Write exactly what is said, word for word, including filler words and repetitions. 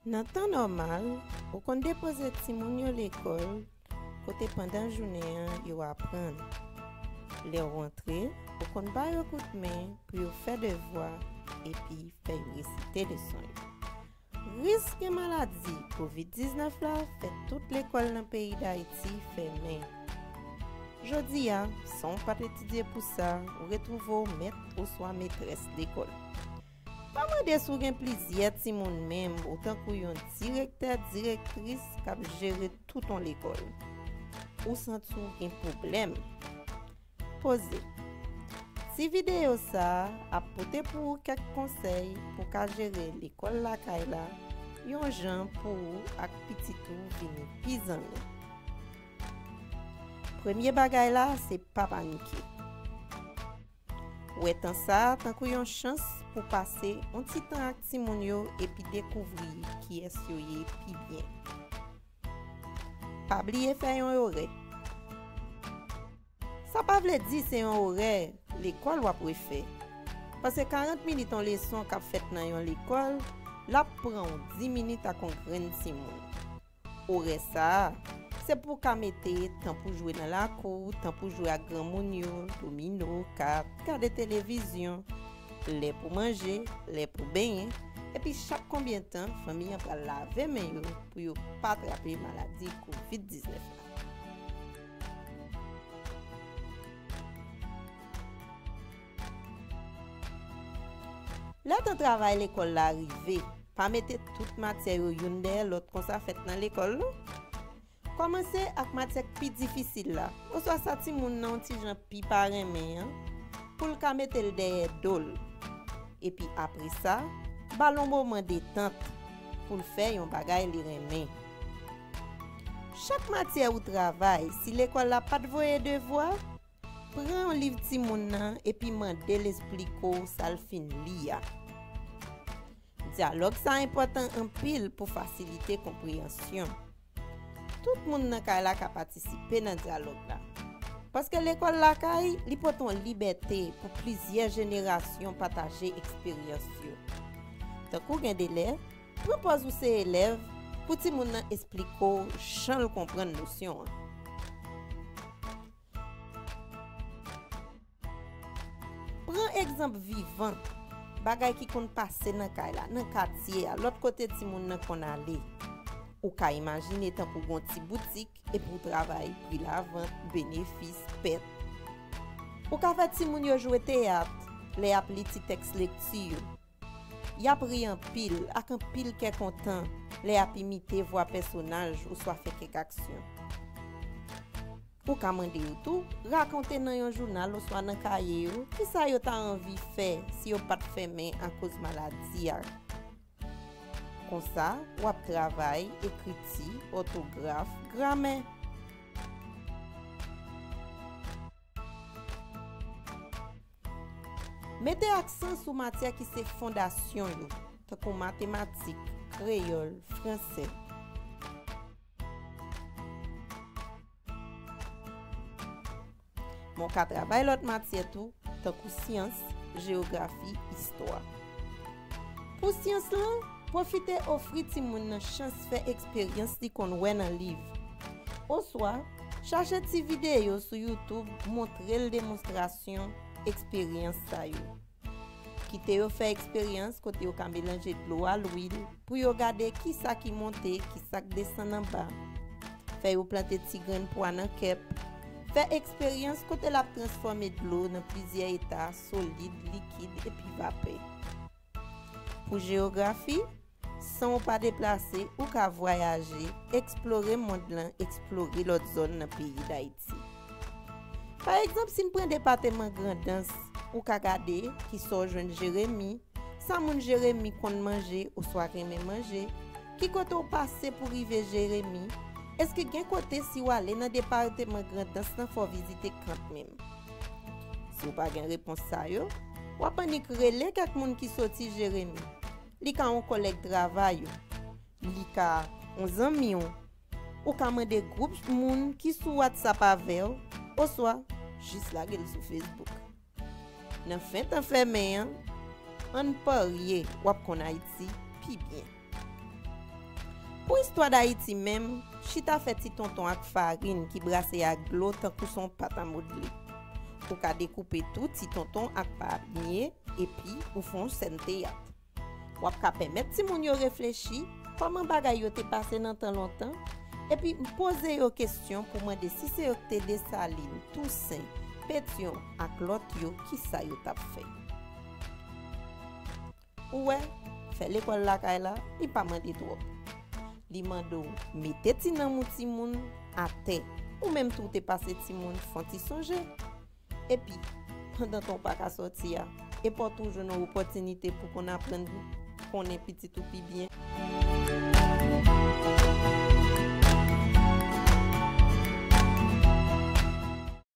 Nan tan nòmal, ou konn depoze timoun yo lekòl, kote pandan jounen an yo aprann. Lè w rantre, ou konn ba yo kout men pou yo fè devwa epi fè yo resite leson yo. Risk gen maladi kovid diznèf la fè tout lekòl nan peyi Dayiti fèmen. Jodi a, san w pa t etidye pou sa, ou retwouve w mèt oswa metrès lekòl. Pa mande si w gen plizyè timoun menm, ou tankou yon direktè, direktris k ap jere tout yon lekòl. Ou santi w gen pwoblèm? Poze. Ti videyo sa a ap pote pou ou kèk konsèy pou w ka jere lekòl lakay la, yon jan pou ou ak pitit ou vini pi zanmi. Premye bagay la, se pa panike. Wè tan sa a tankou yon chans pou pase yon ti tan ak timoun yo epi dekouvri kiyès yo ye pi byen. Pa bliye fè yon orè. Sa pa vle di se yon orè lekòl w ap refè. Paske karant minit yon leson k ap fèt nan yon lekòl, l ap pran w dis minit ak yon grenn timoun. Orè sa a, se pou w ka mete tan pou jwe nan lakou, tan pou jwe ak granmoun yo, domino, kat, gade televizyon, lè pou manje, lè pou benyen, epi chak konbyen tan fanmi an pral lave men yo pou yo pa trape maladi kovid diznèf la. Lè tan travay lekòl la rive, pa mete tout matyè yo youn dèyè lòt konsa fèt nan lekòl, non. Kòmanse ak matyè k pi difisil la, oswa sa timoun nan yon ti jan pi pa renmen an, pou l ka mete l dèyè do l. Epi apre sa, ba l yon moman detant pou l fè yon bagay li renmen. Chak matyè ou travay, si lekòl la pa t voye devwa, pran yon liv timoun nan epi mande l esplike w sa l fin li a. Dyalòg sa enpòtan anpil pou fasilite konpreyansyon. Tout moun nan kay la ka patisipe nan dyalòg la. Paske lekòl lakay, li pote yon libète pou plizyè jenerasyon pataje eksperyans yo. Tankou gen de lè, pran pòz ou se elèv pou timoun nan esplike w jan l konprann nosyon an. Pran egzanp vivan, bagay ki konn pase nan kay la, nan katye a, lòt kote timoun nan konn ale. Ou ka imajine tankou gon ti boutik epi w travay pri lavant, benefis, pèt. Ou ka fè timoun yo jwe teyat lè y ap li ti tèks lekti yo. Y ap ri anpil, ak anpil kè kontan, lè y ap imite vwa pèsonaj oswa fè kèk aksyon. Ou ka mande yo tou rakonte nan yon jounal oswa nan kaye yo kisa yo ta anvi fè si yo pa t fèmen akoz maladi a. Konsa, w ap travay ekriti, òtograf, gramè. Mete aksan sou matyè ki se fondasyon yo, tankou matematik, kreyòl, fransè. Men w ka travay lòt matyè tou, tankou syans, jeyografi, istwa. Pou syans lan, pwofite ofri timoun nan chans fè eksperyans li konn wè nan liv. Oswa, chache ti videyo sou YouTube, montre l demonstrasyon eksperyans sa yo. Kite yo fè eksperyans kote yo ka melanje dlo a lwil pou yo gade kisa ki monte, kisa k desann anba. Fè yo plante ti grenn pwa nan kèp. Fè eksperyans kote l ap transfòme dlo nan plizyè eta, solid, likid epi vapè. Pou jeyografi, san w pa deplase, ou ka vwayaje, eksplore mond lan, eksplore lòt zòn nan peyi Dayiti. Pa egzanp, si n pran depatman Grandans, ou ka gade kisa w jwenn Jeremi, sa moun Jeremi konn manje oswa renmen manje, ki kote w pase pou rive Jeremi, èske gen kote si w ale nan depatman Grandans lan fò w vizite kanmenm? Si w pa gen repons sa yo, w ap annik rele kèk moun ki soti Jeremi. Li ka yon kòlèg travay ou. Li ka yon zanmi w. Ou ka mande gwoup moun ki sou WhatsApp avè w, oswa jis lage l sou Facebook. Nan fen tan fèmen an, ann parye w ap konn Ayiti pi byen. Pou istwa Dayiti menm, chita fè ti tonton ak farin ki brase ak dlo tankou se yon pat a modle. Ou ka dekoupe tou ti tonton ak pamye epi ou fè yon sèn teyat. W ap ka pèmèt timoun yo reflechi kòman bagay yo te pase nan tan lontan, epi poze yo kesyon pou mande si se yo k te Desalin, Tousen, Petyon ak lòt yo, kisa yo t ap fè. Ou wè, fè lekòl lakay la, li pa mande twòp. Li mande w mete ti nanm ou timoun atè. Ou menm tou te pase timoun, fè yon ti sonje. Epi, pandan tan w pa ka sòti a, e pa w tou jwenn yon opòtinite pou konn aprann konnen pitit ou pi byen.